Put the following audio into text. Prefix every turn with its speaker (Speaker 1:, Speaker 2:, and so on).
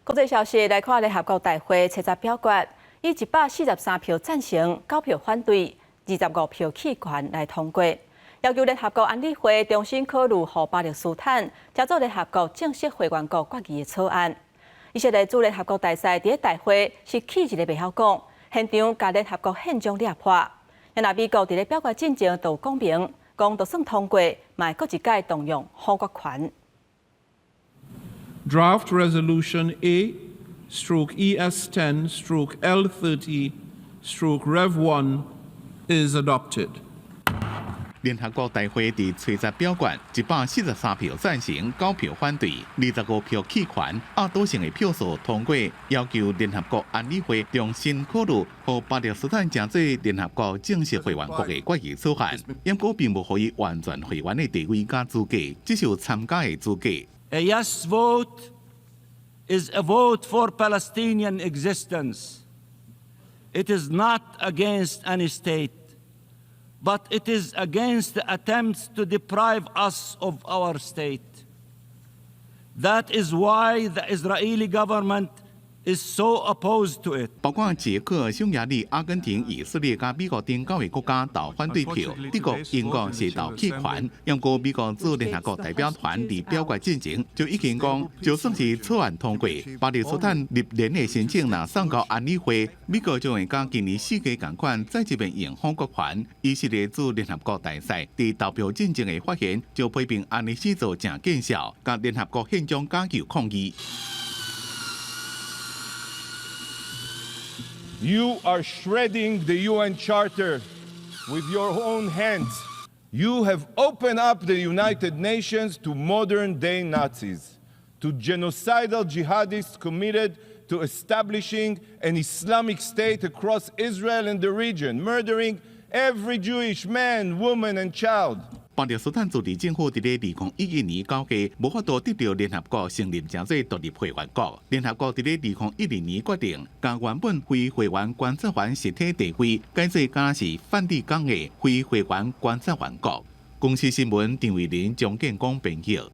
Speaker 1: 國際消息來看，聯合國大會初十表決，以143票贊成、9票反對、25票棄權來通過，要求聯合國安理會重新考慮予巴勒斯坦成做聯合國正式會員國決議的草案。以色列駐聯合國大使佇大會是氣一个袂曉講，現場共聯合國憲章掠破。若美國佇咧表決進前就講明，講就算通過，嘛會閣一擺動用否決權。
Speaker 2: Draft Resolution A/ES10/L30/Rev 1 is adopted.
Speaker 3: 聯合國大會佇初十表決，143票贊成，9票反對，25票棄權，壓倒性的票數通過，要求聯合國安理會重新考慮予巴勒斯坦成做聯合國正式會員國的決議草案，毋過並無予伊完全會員的地位佮資格，只是有參加的資格。
Speaker 4: A yes vote is a vote for Palestinian existence. It is not against any state, but it is against the attempts to deprive us of our state. That is why the Israeli government is so opposed to it.
Speaker 3: 包括捷克、匈牙利、阿根廷、以色列佮美國等九个國家投反對票，德國、英國是投棄權。毋過美國駐聯合國代表團佇表決進前就已經講，就算是草案通過，巴勒斯坦入聯的申請若送到安理會，美國將會佮今年四月仝款再一遍用否決權。以色列駐聯合國大使佇投票進前的發言就批評按呢做誠見笑，共聯合國憲章架構抗議。
Speaker 5: You are shredding the UN Charter with your own hands. You have opened up the United Nations to modern day Nazis, to genocidal jihadists committed to establishing an Islamic state across Israel and the region, murdering every Jewish man, woman, and child.
Speaker 3: 巴勒斯坦自治政府佇咧2011年9月無法度得著聯合國承認，成做獨立會員國。聯合國佇咧2012年決定，共原本非會員觀察員實體地位改做敢若是梵蒂岡的非會員觀察員國。公視新聞張慧玲、張建光編譯。